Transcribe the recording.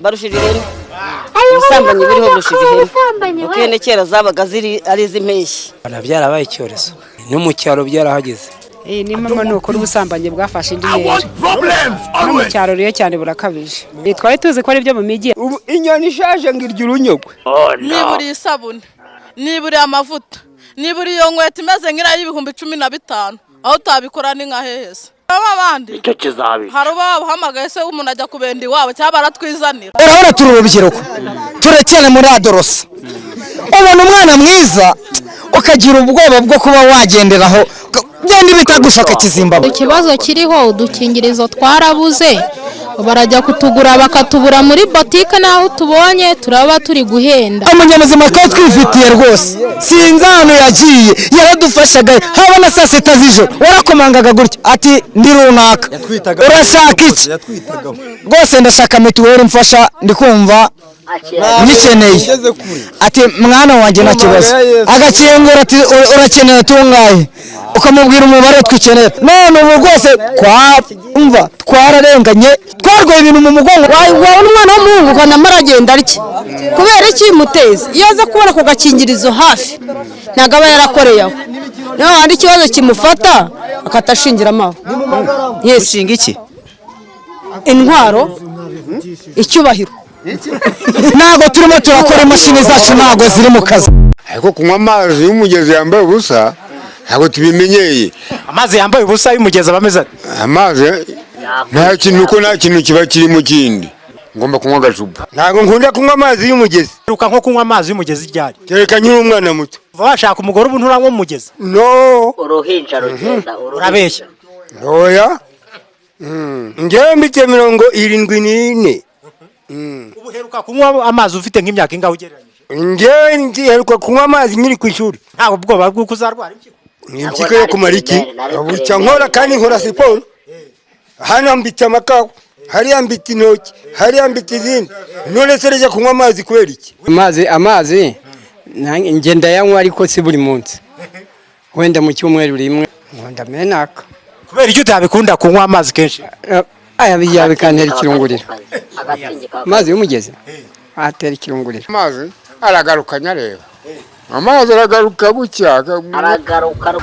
Barushije ihene. Ubusambanyi buriho burushije ihene, kuko ihene kera zabaga ziri ari iz'impeshyi. Byarabaye icyorezo, no mu cyaro byarahageze. Iyi ni mama, ni ukuri ubusambanyi bwafashe indi ntera no mu cyaro rero cyane burakabije. Twari tuzi ko ari ibyo mu mijyi. Ubu inyoni ishaje ngo irya urunyogwe. Niba uriye isabune, niba uriye amavuta, niba uriye iyo nkweto imeze nk'iriya y'15,000, aho utabikora ni nka hehese abandi. Icyo kizabica. Hari uba wabuhamagaye se, umuntu ajya kubenda iwabo cyangwa baratwizanira? Urabona turi urubyiruko, turekere muri adolescence. Ubona umwana mwiza ukagira ubwoba bwo kuba wagenderaho, genda ibitagushaka kizimbabwe. Ikibazo kiriho, udukingirizo twarabuze. Barajya kutugura bakatubura muri botike, n'aho tubonye turaba turi guhenda. Umunyamuzima twaba twifitiye rwose, sinzi ahantu yagiye. Yaradufashaga haba na saa 6 z'ijoro, warakomangaga gutya ati: "Ndi runaka, urashaka iki?" "Rwose ndashaka mituweli mfasha, ndi kumva nyikeneye." Ati: "Mwana wanjye, nta kibazo." Agakingura ati: "Urakenera tungahe?" Ukamubwira umubare twikenera. None ubu rwose twumva twararenganye, twarwaye ibintu mu mugongo. Wabona umwana w'umuhungu ukabona aragenda atya kubera iki mutezi. Iyo aza kubona ako gakingirizo hafi, ntabwo aba yarakoreye aho. Niyo handi ikibazo kimufata akatashingiramo aho. Yes. Ushinga iki? Intwaro, icyubahiro. Ntabwo turimo turakora, imashini zacu ntabwo ziri mu kazi. Ariko kunywa amazi y'umugezi yambaye ubusa ntabwo tubimenyeye. Amazi yambaye ubusa y'umugezi aba ameze ate? Amazi nta kintu, ko nta kintu kiba kiri mu kindi. Ngomba kunywa agacupa. Ntabwo nkunda kunywa amazi y'umugezi. Uheruka nko kunywa amazi y'umugezi ryari? Kereka nkiri umwana muto. Kuva washaka umugore ubu nturanywa mu mugezi? No. Uruhinja rugenda uruhinja. Urabeshya. Ntoya, njyewe mfite 74. Ubu uheruka kunywa amazi ufite nk'imyaka ingahe ugereranyije? Njyewe ngiheruka kunywa amazi nkiri ku ishuri. Ntabwo ubwoba bw'uko uzarwara impyiko? Ni impyiko yo kumara iki? Bucya nkora kandi nkora siporo. Hano mbitse amakawa, hariya mbitse intoki, hariya mbitse izindi. None se rejya kunywa amazi kubera iki? Amazi njye ndayanywa, ariko si buri munsi, wenda mu cyumweru rimwe. Nkunda menaka. Kubera icyo utabikunda kunywa amazi kenshi? Aya bijya bikantera ikirunguriro. Agatsingi ka Amazi y'umugezi atera ikirunguriro. Amazi aragaruka nyareba, amazi aragaruka bucya. Aragaruka.